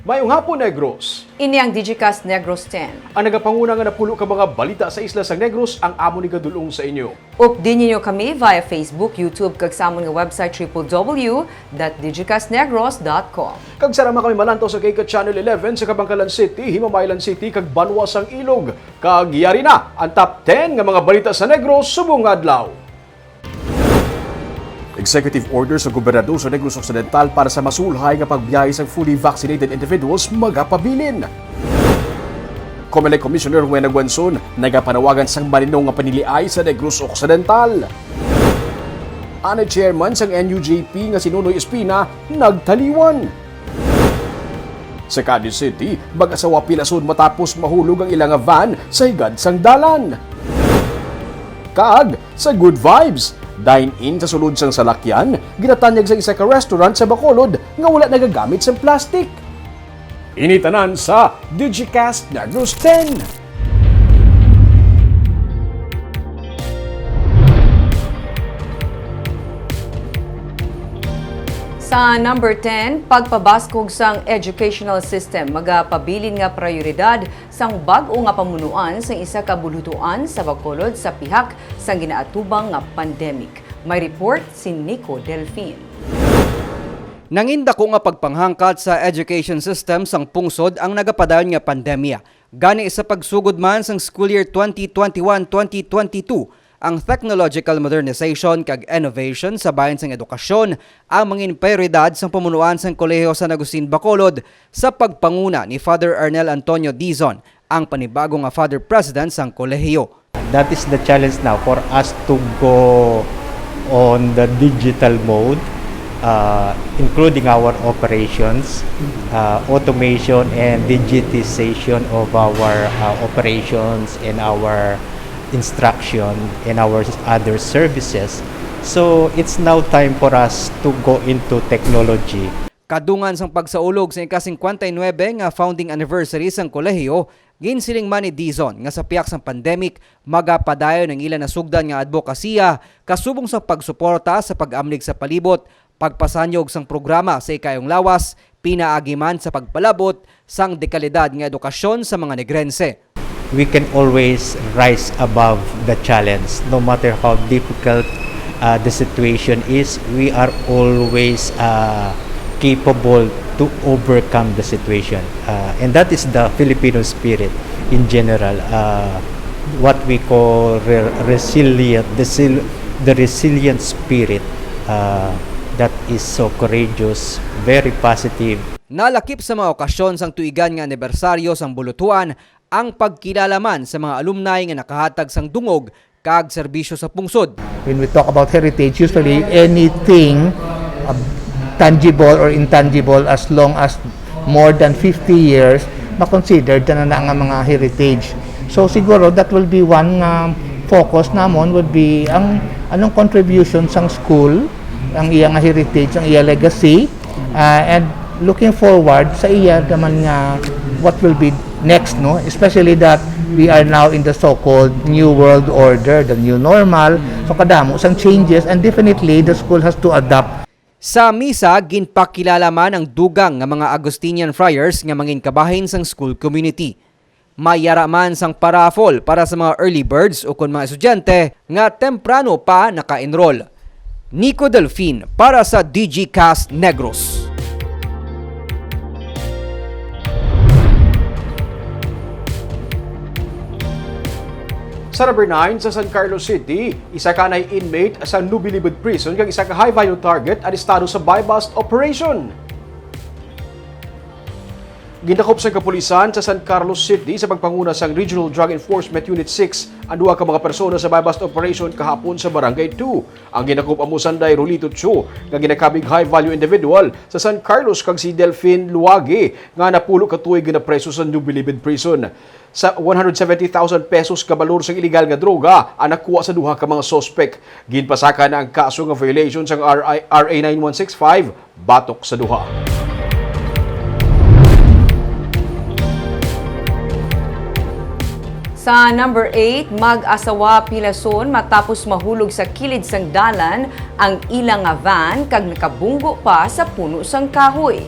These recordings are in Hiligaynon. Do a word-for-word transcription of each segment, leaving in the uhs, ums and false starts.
Mayong hapon, Negros. Ini ang Digicast Negros ten. Ang nagapanguna nga napulo ka mga balita sa isla sang Negros ang amon igadul-ong sa inyo. Updi ninyo kami via Facebook, YouTube, kag sa amon nga website, triple W dot digicast negros dot com. Kag sarama kami malantaw sa K K Channel eleven sa Kabankalan City, Himamaylan City, kag Banwa sang Ilog. Kag yari na ang top ten nga mga balita sa Negros subong nga adlaw. Executive order sa gobernador sa Negros Occidental para sa masulhay nga pagbiyahe sang fully vaccinated individuals magapabilin. Comelec Commissioner Rowena Guanzon nagapanawagan sang malinong nga paniliay sa Negros Occidental. Anay chairman sang N U J P nga si Nonoy Espina nagtaliwan. Sa Cadiz City, mag-asawa pilason matapos mahulog ang ila nga van sa higad sang dalan. Kag sa Good Vibes, dine-in sa sulod sang salakyan, ginatanyag sa isa ka restaurant sa Bacolod nga wala nagagamit sang plastic. Ini tanan sa Digicast Negros ten. Sa number ten, pagpabaskog sang educational system magapabilin nga prayoridad sang bag-o nga pamunuan sang isa ka bulutuan sa Bacolod sa pihak sang ginaatubang nga pandemic. May report si Nico Delfin. Nangin dako nga pagpanghangkat sa education system sang pungsod ang nagapadayon nga pandemya. Gani, sa pagsugod man sang school year twenty twenty-one, twenty twenty-two, ang technological modernization kag innovation sa bahin sang edukasyon ang mangin prioridad sang pamunuan sang Kolehiyo San Agustin Bacolod sa pagpanguna ni Father Arnel Antonio Dizon, ang panibago nga Father President sang kolehiyo. That is the challenge now for us to go on the digital mode, uh, including our operations, uh, automation and digitization of our, uh, operations and our instruction and our other services. So it's now time for us to go into technology. Kadungan sang pagsaulog sa ika-singkwenta y nuebe nga founding anniversary sang kolehiyo, ginsiling man ni Dizon nga sa pihak sang pandemic, magapadayon ang ila nasugdan nga adbokasiya kasubong sa pagsuporta sa pag-amlig sa palibot, pagpasanyog sang programa sa ikayong lawas, pinaagi man sa pagpalabot sang dekalidad nga edukasyon sa mga Negrense. We can always rise above the challenge, no matter how difficult, uh, the situation is. We are always, uh, capable to overcome the situation, uh, and that is the Filipino spirit in general. Uh, what we call re- resilient, the, sil- the resilient spirit, uh, that is so courageous, very positive. Nalakip sa mga okasyon sang tuigan nga anibersaryo sang bulutuan ang pagkilala man sa mga alumni nga nakahatag sang dungog kag serbisyo sa pungsod. When we talk about heritage, usually anything, uh, tangible or intangible, as long as more than fifty years, makonsidered na na nga mga heritage. So siguro that will be one nga focus namon, would be ang anong contribution sang school, ang iya nga heritage, ang iya legacy, uh, and looking forward sa iya naman nga what will be next, no? Especially that we are now in the so-called new world order, the new normal. So kadamo sang changes, and definitely the school has to adapt. Sa misa, ginpakilala man ang dugang nga mga Augustinian friars nga mangin kabahin sang school community. May yara man sang paraffle para sa mga early birds ukon mga estudyante nga temprano pa naka-enroll. Nico Delfin para sa Digicast Negros. Sa number nine, sa San Carlos City, isa ka anay inmate sa Nubilibid Prison kag isa ka high-value target arestado sa buy-bust operation. Gindakop sang kapulisan sa San Carlos City sa pagpanguna sang Regional Drug Enforcement Unit six ang duha ka mga persona sa buy-bust operation kahapon sa Barangay two. Ang gindakop amo sanday Rolito Chu nga ginakabig high-value individual sa San Carlos kag si Delfin Luwagi nga napulo ka tuig nga napreso sa Nubilibid Prison. Sa one hundred seventy thousand pesos ka balor sang iligal nga droga ang nakuha sa duha ka mga suspek. Ginpasaka na ang kaso nga violation sang R I, R A nine one six five batok sa duha. Sa number eight, mag-asawa pilason matapos mahulog sa kilid sang dalan ang ila nga van kag nakabunggo pa sa puno sang kahoy.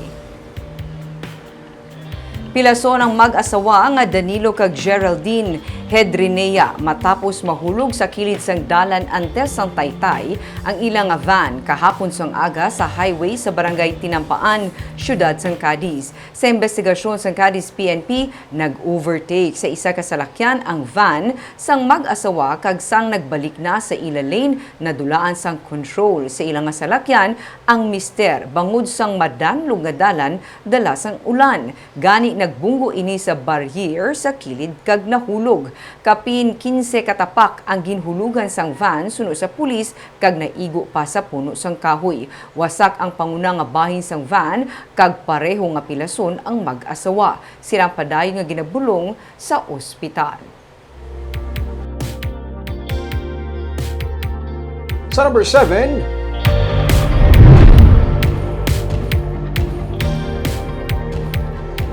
Pilason ang mag-asawa nga Danilo kag Geraldine Hedrinea matapos mahulog sa kilid sang dalan antes sang taytay ang ila nga van kahapon sang aga sa highway sa Barangay Tinampaan, siyudad sang Cadiz. Sa imbestigasyon sang Cadiz P N P, nag-overtake sa isa ka salakyan ang van sang mag-asawa kag sang nagbalik na sa ila lane, nadulaan sang control sa ila nga salakyan ang mister bangod sang madanlog nga dalan dala sang ulan. Gani nagbunggo ini sa barrier sa kilid kag nahulog. Kapin kinse ka tapak ang ginhulugan sang van suno sa pulis kag naigo pa sa puno sang kahoy. Wasak ang panguna nga bahin sang van kag pareho nga pilason ang mag-asawa. Sila ang padayon nga ginabulong sa ospital. Sa number seven,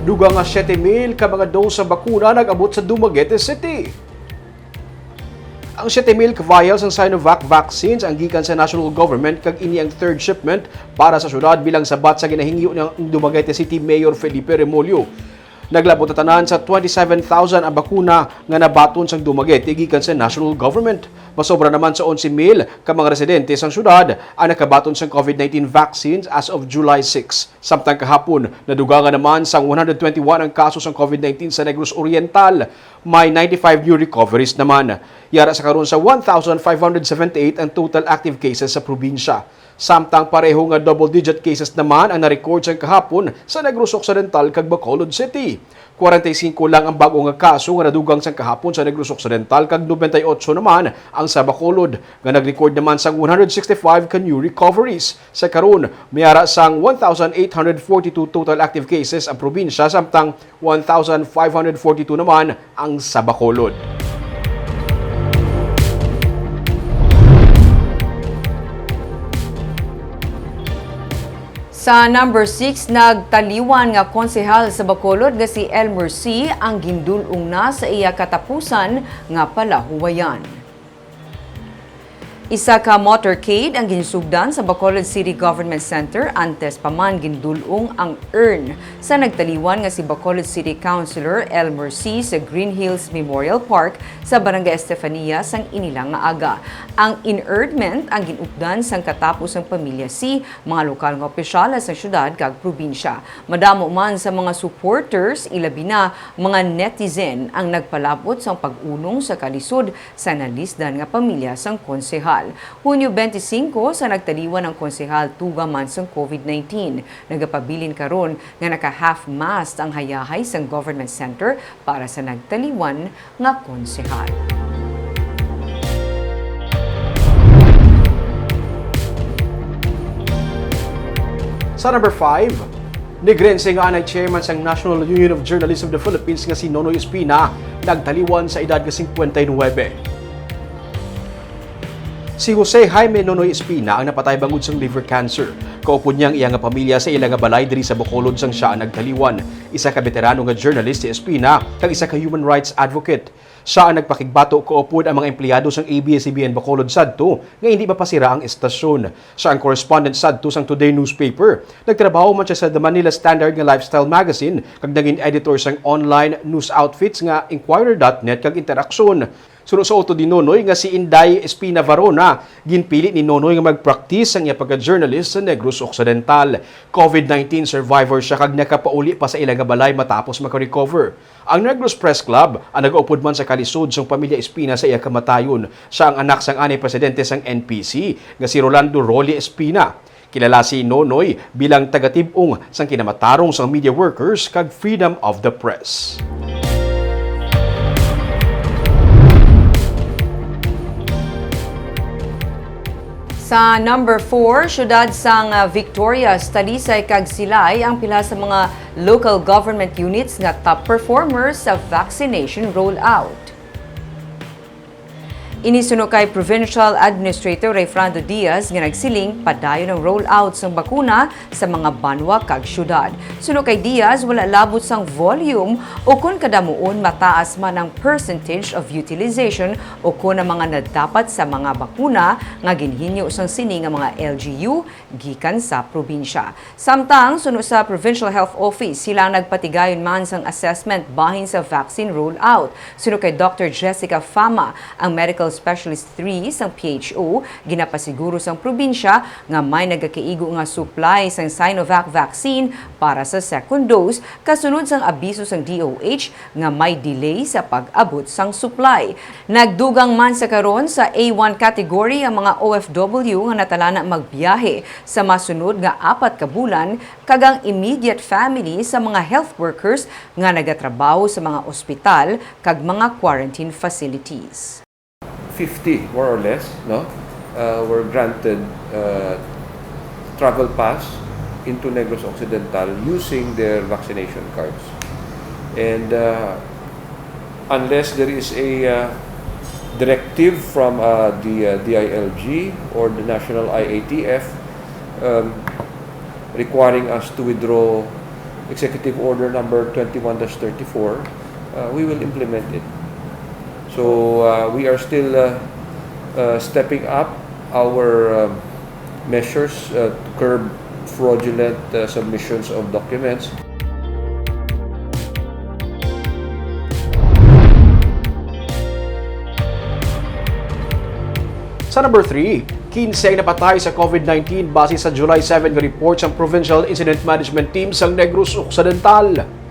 dugang nga siyete mil ka mga dose sa bakuna nag-abot sa Dumaguete City. Ang siyete mil ka vials sang Sinovac vaccines ang gikan sa national government, kag ini ang third shipment para sa syudad bilang sabat sa ginahingyo ni Dumaguete City Mayor Felipe Remollo. Naglabot na tanan sa twenty-seven thousand ang bakuna nga nabaton sang Dumaguete gikan sa national government. Masobra naman sa onse mil ka mga residente sang syudad ang nakabaton sang COVID nineteen vaccines as of July six. Samtang kahapon, nadugangan naman sang one hundred twenty-one ang kaso sang COVID nineteen sa Negros Oriental. May ninety-five new recoveries naman. Yara sa karon sa one thousand five hundred seventy-eight ang total active cases sa probinsya. Samtang pareho nga double-digit cases naman ang na-record sang kahapon sa Negros Occidental kag Bacolod City. Kwarenta y singko lang ang bag-o nga kaso nga nadugang sang kahapon sa Negros Occidental kag nobenta y otso naman ang sa Bacolod, nga nag-record naman sang one hundred sixty-five ka new recoveries. Sa karon, may ara sang one thousand eight hundred forty-two total active cases ang probinsya, samtang one thousand five hundred forty-two naman ang sa Bacolod. Sa number six, nagtaliwan nga konsehal sa Bacolod nga si Elmer Sy ang gindul-ong na sa iya katapusan nga palahuwayan. Isa ka motorcade ang ginsugdan sa Bacolod City Government Center, antes pa man gindul-ong ang urn sa nagtaliwan nga si Bacolod City Councilor Elmer Sy sa Green Hills Memorial Park sa Barangay Estefania sang inilang nga aga. Ang interment ang gin-updan sang katapos sang pamilya Sy, mga lokal nga opisyales sang syudad kag probinsya. Madamo man sa mga supporters, ilabi na mga netizen, ang nagpalabot sang pag-unong sa kalisod sa nalisdan nga pamilya sang konsehal. Hunyo twenty-five sa nagtaliwan ang konsehal tuga man sang COVID nineteen. Nagapabilin karon nga naka-half mast ang hayahay sang government center para sa nagtaliwan nga konsehal. Sa number five, Negrense nga anay chairman sang National Union of Journalists of the Philippines nga si Nonoy Espina nagtaliwan sa edad nga singkwenta y nuwebe. Si Jose Jaime Nonoy Espina ang napatay bangod sang liver cancer. Kaupod niya ang iya nga pamilya sa ila nga balay diri sa Bacolod sang sia ang nagtaliwan. Isa ka beterano nga journalist si Espina kag isa ka human rights advocate. Sia ang nagpakigbato kaupod ang mga empleyado sang A B S C B N Bacolod sadto nga hindi mapasira ang estasyon. Sia ang correspondent sadto sang Today newspaper. Nagtrabaho man sia sa The Manila Standard nga lifestyle magazine kag naging editor sang online news outfits nga Inquirer dot net kag Interaksyon. Suno sa utod ni Nonoy nga si Inday Espina Varona, ginpili ni Nonoy nga mag-practice sang iya pagka-journalist sa Negros Occidental. COVID nineteen survivor sia kag nakapauli pa sa ila nga balay matapos maka-recover. Ang Negros Press Club ang nagaupod man sa kalisod sang pamilya Espina sa iya kamatayon. Sia ang anak sang anay presidente sang N P C nga si Rolando Rolly Espina. Kilala si Nonoy bilang tagatib-ong sang kinamatarong sang media workers kag freedom of the press. Sa number four, siyudad sang, ah, Victorias, Talisay kag Silay ang pila sa mga local government units nga top performers sa vaccination rollout. Ini suno kay Provincial Administrator Rayfrando Diaz nga nagsiling padayon ang rollout sang bakuna sa mga banwa kag syudad. Suno kay Diaz, wala labot sang volume o kon kadamuon mataas man ang percentage of utilization o kon ang mga nadapat sa mga bakuna nga ginhinyo sang sini nga mga L G U gikan sa probinsya. Samtang, suno sa Provincial Health Office, sila nagpatigayon man sang assessment bahin sa vaccine rollout. Suno kay Doctor Jessica Fama, ang medical specialist three sang P H O, ginapasiguro sang probinsya nga may nagakaigo nga supply sang Sinovac vaccine para sa second dose, kasunod sang abiso sang D O H nga may delay sa pag-abot sang supply. Nagdugang man sa karon sa A one category ang mga O F W nga natalana magbiyahe sa masunod nga apat ka bulan, kag ang immediate family sa mga health workers nga nagatrabaho sa mga ospital kag mga quarantine facilities. Fifty, more or less, no, uh, were granted, uh, travel pass into Negros Occidental using their vaccination cards. And, uh, unless there is a, uh, directive from, uh, the, uh, D I L G or the National I A T F, um, requiring us to withdraw Executive Order number twenty-one dash thirty-four, uh, we will implement it. So, uh, we are still, uh, uh, stepping up our, um, measures, uh, to curb fraudulent, uh, submissions of documents. Sa number three, kinse ang napatay sa COVID nineteen base sa July seven nga report sang Provincial Incident Management Team sang Negros Occidental.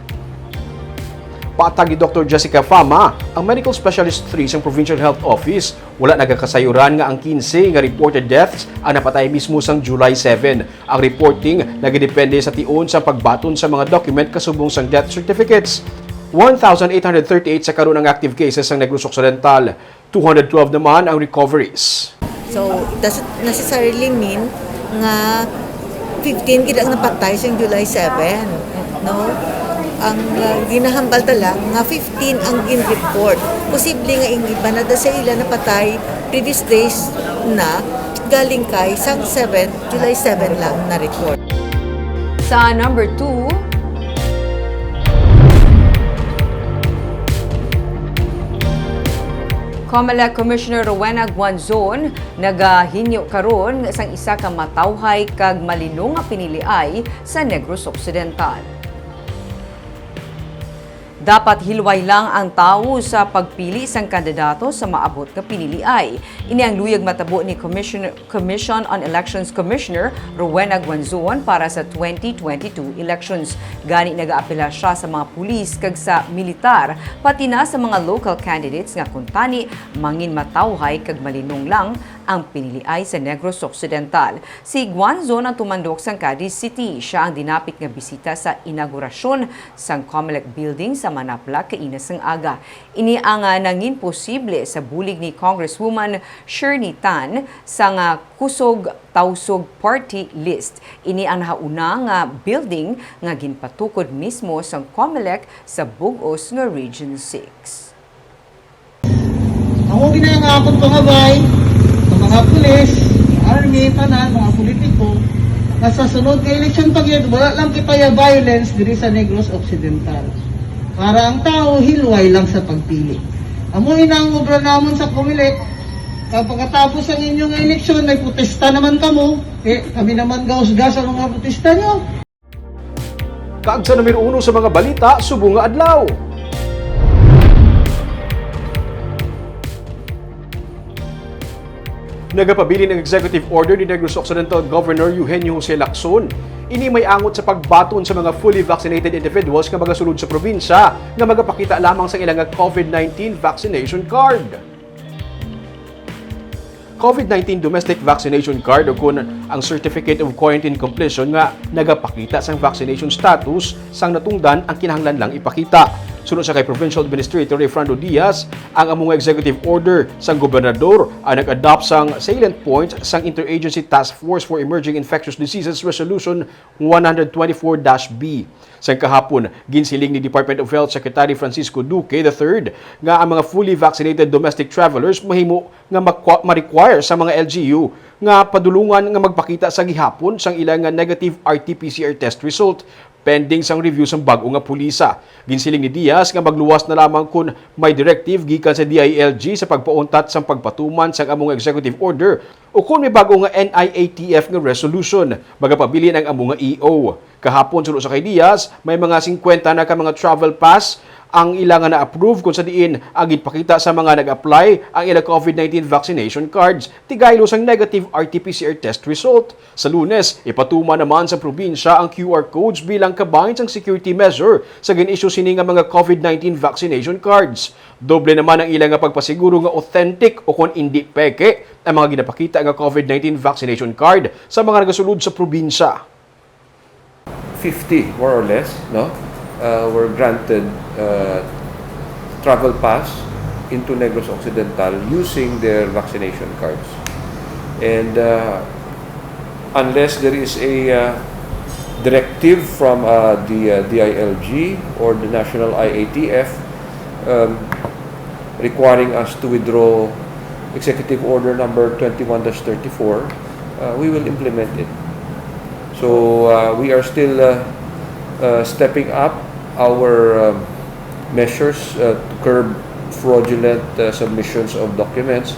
Patag ni Doctor Jessica Fama, ang medical specialist three sang Provincial Health Office, wala nagakasayuran nga ang kinse nga reported deaths ang napatay mismo sang July seven. Ang reporting nagadepende sa tion sang pagbaton sa mga document kasubong sang death certificates. One thousand eight hundred thirty-eight sa karon ang active cases sang Negros Occidental. Two hundred twelve naman ang recoveries. So, it doesn't necessarily mean nga fifteen gid ang napatay sa July seven, no? Ang uh, ginahambal ta lang nga fifteen ang gin-report. Posible nga ang iba na da sa ila napatay previous days na galing kay sang seven, July seven lang na report. Sa number two, COMELEC Commissioner Rowena Guanzon nagahinyo karon sang isa ka matawhay kag malinong nga piniliay sa Negros Occidental. Dapat hilway lang ang tawo sa pagpili sang kandidato sa maabot nga piniliay. Ini ang luyag matabo ni Commissioner Commission on Elections Commissioner Rowena Guanzon para sa twenty twenty-two elections. Gani nagaapela siya sa mga pulis kag sa militar, pati na sa mga local candidates nga kuntani mangin matawhay kag malinong lang ang piniliay sa Negros Occidental. Si Guanzon ang tumandok sang Cadiz City. Siya ang dinapit nga bisita sa inaugurasyon sang Comelec Building sa Manapla kaina sang aga. Ini ang ah, nangin posible sa bulig ni Congresswoman Shirney Tan sang ah, Kusog Tausug Party List. Ini ang nahauna nga building nga ginpatukod mismo sang Comelec sa bug-os nga Region six. Amo gid ang akon pangabay sa mga pulis, army, tanan, mga politiko, nga sa sunod nga eleksyon pa gyud, wala lang kita ya violence diri sa Negros Occidental. Para ang tawo hilway lang sa pagpili. Amo ina ang obra namon sa Comelec. Kag pagkatapos ang inyong eleksyon, may protesta naman kamo. Eh, kami naman gausga sa mga protesta nyo. Kag sa numero uno sa mga balita subong nga adlaw. Nagapabilin ang executive order ni Negros Occidental Governor Eugenio Jose Lacson. Ini may angot sa pagbaton sa mga fully vaccinated individuals nga magasulod sa probinsya nga magapakita lamang sa ilang COVID nineteen vaccination card. COVID nineteen domestic vaccination card o kun ang Certificate of Quarantine Completion nga nagapakita sang vaccination status sang natungdan ang kinahanglan lang ipakita. Suno sa kay Provincial Administrator Rayfrando Diaz, ang amo nga executive order sang gobernador ang nag-adopt sang salient points sang Interagency Task Force for Emerging Infectious Diseases Resolution one hundred twenty-four dash B. Sang kahapon, ginsiling ni Department of Health Secretary Francisco Duque the third nga ang mga fully vaccinated domestic travelers mahimo nga makwa-, ma-require sa mga L G U nga padulungan nga magpakita sa gihapon sang ila nga negative R T P C R test result pending sang review sang bag-o nga pulisa. Ginsiling ni Diaz nga magluwas na lamang kon may directive gikan sa D I L G sa pagpauntat sang pagpatuman sang amo nga executive order o kon may bag-o nga N I A T F nga resolution. Magapabilin ang amo nga E O. Kahapon, suno sa kay Diaz, may mga singkwenta na ka mga travel pass ang ila nga na-approve, kung sa diin ang ginpakita sa mga nag-apply ang ila COVID nineteen vaccination cards, tigaylo sang negative R T P C R test result. Sa Lunes, ipatuman naman sa probinsya ang Q R codes bilang kabahin sang security measure sa gin-issue sini nga mga COVID nineteen vaccination cards. Doble naman ang ila nga pagpasiguro nga authentic o kon indi peke ang mga ginapakita nga COVID nineteen vaccination card sa mga nagasulod sa probinsya. Fifty, more or less, no, uh, were granted, uh, travel pass into Negros Occidental using their vaccination cards. And, uh, unless there is a, uh, directive from, uh, the, uh, D I L G or the National I A T F, um, requiring us to withdraw Executive Order number twenty-one dash thirty-four, uh, we will implement it. So, uh, we are still, uh, uh, stepping up our, um, measures, uh, to curb fraudulent, uh, submissions of documents.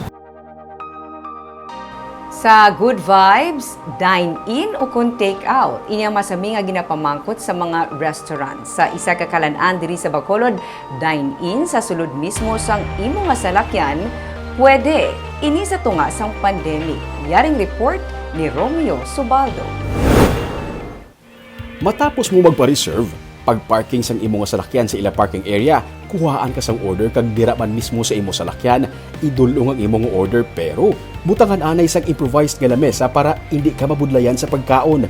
Sa Good Vibes, dine-in ukon take-out? Ini ang masami nga ginapamangkot sa mga restaurant. Sa isa ka kalan-an diri sa Bacolod, dine-in sa sulod mismo sang imo nga salakyan, pwede. Ini sa tunga sang pandemic. Yaring report ni Romeo Subaldo. Matapos mo magpa-reserve, pag-parking sang imo nga salakyan sa ila parking area, kuhaan ka sang order kag dira man mismo sa imo salakyan, idul-ong ang imo nga order, pero butangan anay sang improvised nga lamesa para indi ka mabudlayan sa pagkaon.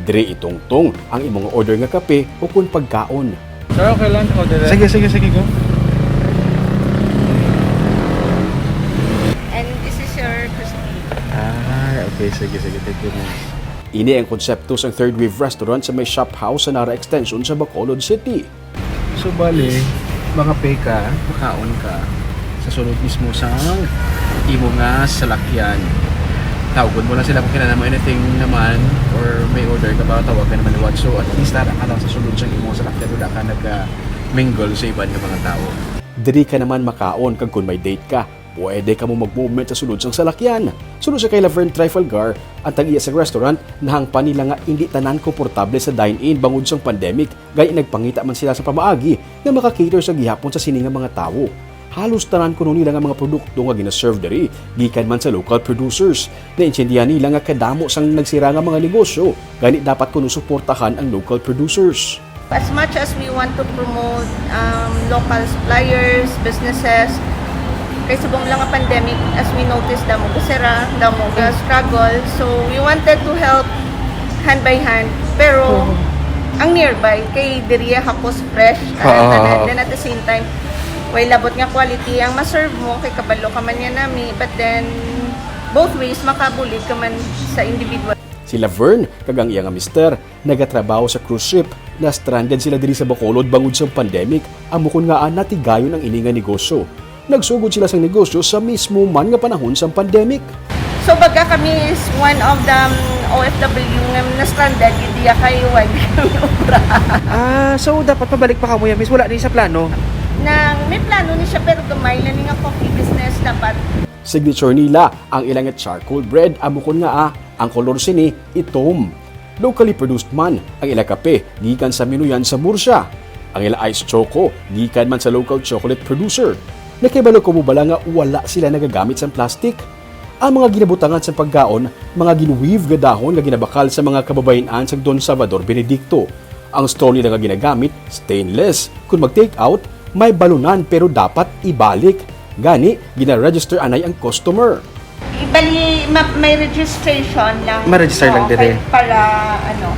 Diri itungtong ang imo nga order nga kape o kon pagkaon. Sir, okay lang ko dire. Sige, sige, sige, go. And this is your crispy. Ah, okay. Sige, sige. Thank you, ma'am. Ini ang konsepto sang Third Wave Restaurant sa may shop house sa Nara Extension sa Bacolod City. So, bali, makape ka, makaon ka sa sulod mismo sang imo nga salakyan. Tawgon mo lang sila kung kinahanglan mo anything naman or may order ka ba, tawag ka naman liwat. So, at least, tara ka lang sa sulod sang imo nga salakyan, wala ka nag-mingle sa iban nga mga tao. Diri ka naman makaon kag kon may date ka, pwede kamo mag-movement sa sulod sang salakyan. Suno sa kay Laverne Trafalgar, ang tag-iya sang restaurant, nahangpan nila nga indi tanan komportable sa dine-in bangod sang pandemic, gani nagpangita man sila sa pamaagi nga maka-cater sa gihapon sa sini nga mga tawo. Halos tanan kuno nila nga mga produkto nga gina-serve diri, gikan man sa local producers. Naintindihan nila nga kadamo sang nagsira nga mga negosyo, gani dapat kuno suportahan ang local producers. As much as we want to promote um, local suppliers, businesses, kay subong lang nga pandemic, as we noticed, damo ga sira, damo ga struggle. So we wanted to help hand by hand. Pero ang nearby, kay diri hapos fresh, uh, tanan. Then at the same time, way labot nga quality ang ma-serve mo, kay kabalo ka man niya nami, but then both ways, makabulig ka man sa individual. Si Laverne kag ang iya nga mister nagatrabaho sa cruise ship. Na-stranded sila diri sa Bacolod bangod sang pandemic, amo kon ngaa natigayon ang ini nga negosyo. Nagsugod sila sang negosyo sa mismo man nga panahon sang pandemic. So baga kami is one of the um, O F W nga na-stranded gid diya kay wala kami obra. Ah, so dapat pabalik pa kamo ya, miss? Wala ni sa plano? Nang may plano ni siya pero gamay lang ni nga coffee business dapat. Signature nila ang ilang charcoal bread, amo kon ngaa ang kolor sini itom. Locally produced man ang ila kape gikan sa Minuyan sa Murcia. Ang ila ice choco gikan man sa local chocolate producer. Nakibalo ko mo bala nga wala sila nagagamit sang plastic? Ang mga ginabutangan sang pagkaon, mga gin-weave nga dahon nga ginabakal sa mga kababayin-an sang Don Salvador Benedicto. Ang straw nila nga ginagamit, stainless. Kung mag-take out, may balunan pero dapat ibalik. Gani, gina-register anay ang customer. Bali, ma- may registration lang. Ma-register lang Oo, dire. Kay, para, ano,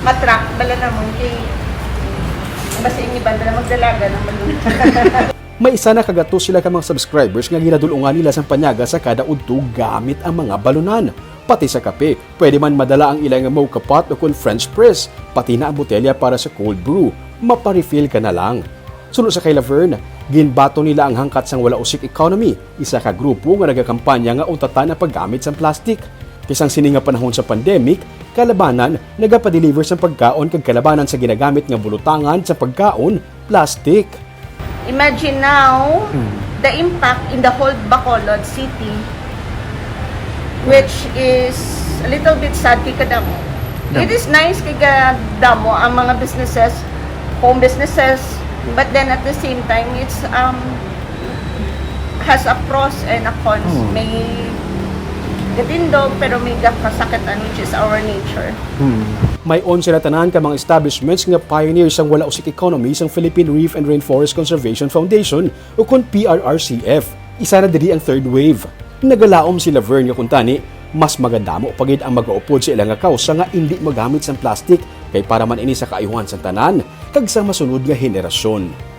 matrack bala namon kay Kasi ang iban na magdalaga ng balon. May isa na kagatos sila ka mga subscribers nga ginadulungan nila sang panyaga sa kada udto gamit ang mga balunan. Pati sa kape, pwede man madala ang ilang moka pot o kon French press, pati na ang botelya para sa cold brew. Mapa-refill ka na lang. Suno sa kay Laverne, ginbaton nila ang hangkat sang wala usik economy, isa ka grupo nga nagakampanya nga untatan ang paggamit sang plastic. Kay sang sini nga panahon sa pandemic, kalabanan nagapadeliver sang pagkaon kag kalabanan sa ginagamit nga bulutangan sa pagkaon, plastic. Imagine now the impact in the whole Bacolod City, which is a little bit sad kay kadamo. It is nice kay kadamo ang mga businesses, home businesses, but then at the same time, it's um has a pros and a cons. May gatindog, pero may gakasakitan, which is our nature. May on sila tanan ka mga establishments nga pioneer sang wala usik economy sang Philippine Reef and Rainforest Conservation Foundation, ukon P R R C F. Isa na diri ang third wave. Nagalaom si Laverne nga kuntani, mas magadamo pa gid ang magaupod sa ila nga kawsa nga indi magamit sang plastic, kay para man ini sa kaayuhan sang tanan kag sa masunod nga henerasyon.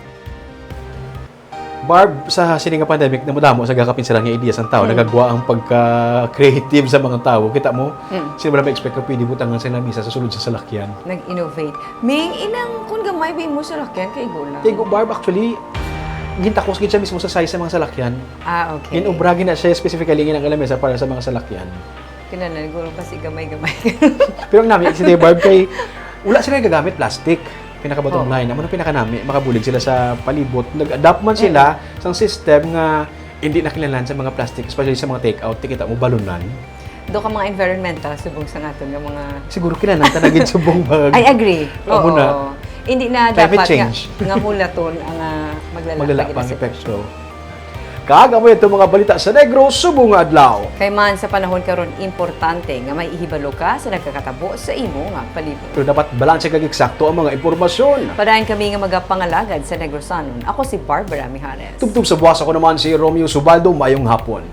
Barb, sa sini nga pandemic, namadamo sa gakapinsalan nga ideya sang tawo, nagagwa ang pagka-creative sa mga tawo. Kita mo, sila wala ma-expect nga pwede butangan sa lamisa sa sulod sa salakyan. Nag-innovate. Ming, inang, kung gamay ba mo salakyan, kay gula. Kay gu-, Barb, actually, gintakos gid siya mismo sa size sa mga salakyan. Ah, okay. Ginobra gid na siya specifically nga ang lamesa para sa mga salakyan. Kinahanglan, guro, kasi gamay-gamay. Pero ang nami, si Barb, kay wala sila gagamit plastic. Pinaka-bottom Oh. line. Amo na pinakanami, makabulig sila sa palibot. Nag-adapt man sila sang system nga hindi na kinahanglan sa mga plastic, especially sa mga take-out. Kita mo, balunan. Do ka mga environmental, subong sa naton nga mga... Siguro kinahanglan ta na gid subong mag- I agree. Amo Oo. na. Hindi na Climate dapat change. nga, nga hulaton ang ah, maglala, Maglala pa gid pa ang sa epekto. Kag amo ito mga balita sa Negros subong nga adlaw. Kay man sa panahon karon, importante nga may ihibalo ka sa nagakatabo sa imo nga palibot. Pero dapat balanse kag eksakto ang mga impormasyon. Padayon kami nga magapangalagad sa Negrosanon. Ako si Barbara Mijares. Tubtob sa buwas, ako naman si Romeo Subaldo. Mayong hapon.